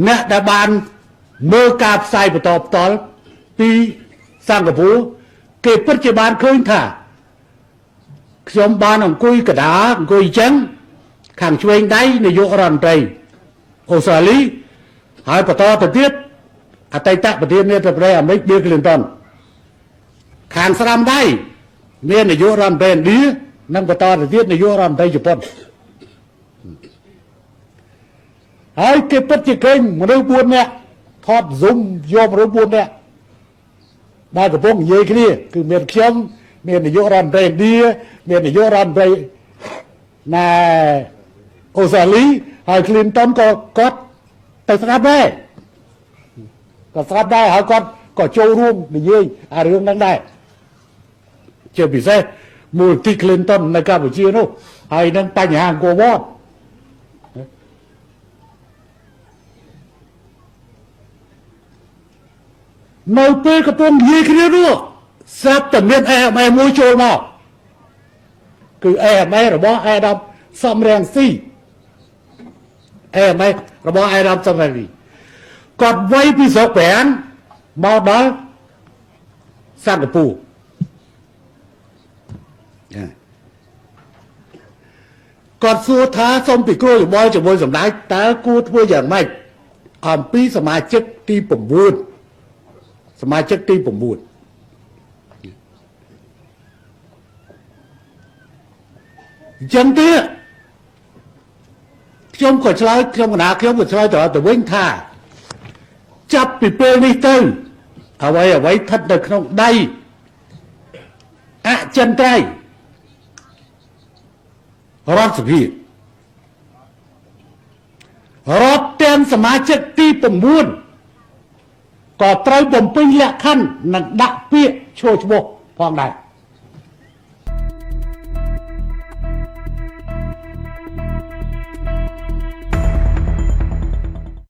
អ្នកដែលបានមើលការផ្សាយបន្តផ្ទាល់ពីសិង្ហបុរីគេពិតជាបានឃើញថាខ្ញុំបានអង្គុយកដាអង្គុយអញ្ចឹងខាងឆ្វេងដៃនាយករដ្ឋមន្ត្រីអូស្ត្រាលីហើយបន្តទៅទៀតអតីតប្រធានាធិបតីអាមេរិកប៊ីលគ្លីនតុនខាងស្ដាំដៃមាននាយករដ្ឋមន្ត្រីឥណ្ឌានិងបន្តទៅទៀតនាយករដ្ឋមន្ត្រីជប៉ុនហើយគេពិតជាឃើញមនុស្ស4នាក់ថត zoom យកមនុស្ស4នាក់ដែលកំពុងនិយាយគ្នាគឺមានខ្ញុំមាននាយករដ្ឋមន្ត្រីឥណ្ឌាមាននាយករដ្ឋមន្ត្រីណែអូស្ត្រាលីហើយ Clinton ក៏គាត់ទៅស្ដាប់ដែរក៏ស្ដាប់ដែរហើយគាត់ក៏ចូលរួមនិយាយអារឿងហ្នឹងដែរជាពិសេសមូលទី Clinton នៅកម្ពុជានោះហើយនឹងបញ្ហាអង្គរវត្តនៅពេលកំពុងនិយាយគ្នានោះស្រាប់តែមាន SMS មួយចូលមកគឺ SMS របស់អេដាមសំរងស៊ី SMS របស់អេដាមសំរងស៊ីគាត់វាយពីស្រុកប្រាំងមកដល់សិង្ហបុរីគាត់សួរថាសូមពិគ្រោះយោបល់ជាមួយសម្ដេចតើគួរធ្វើយ៉ាងម៉េចអំពីសមាជិកទី9សមាជិកទី9អញ្ចឹងទៀតខ្ញុំក៏ឆ្លើយខ្ញុំកណាខ្ញុំក៏ឆ្លើយទៅវិញថាចាប់ពីពេលនេះទៅអ្វីអ្វីស្ថិតនៅក្នុងដៃអចិន្ត្រៃយ៍រដ្ឋសភារាប់ទាំងសមាជិកទី9ក៏ត្រូវបំពេញលក្ខខណ្ឌនិងដាក់ពាក្យឈរឈ្មោះផងដែរ។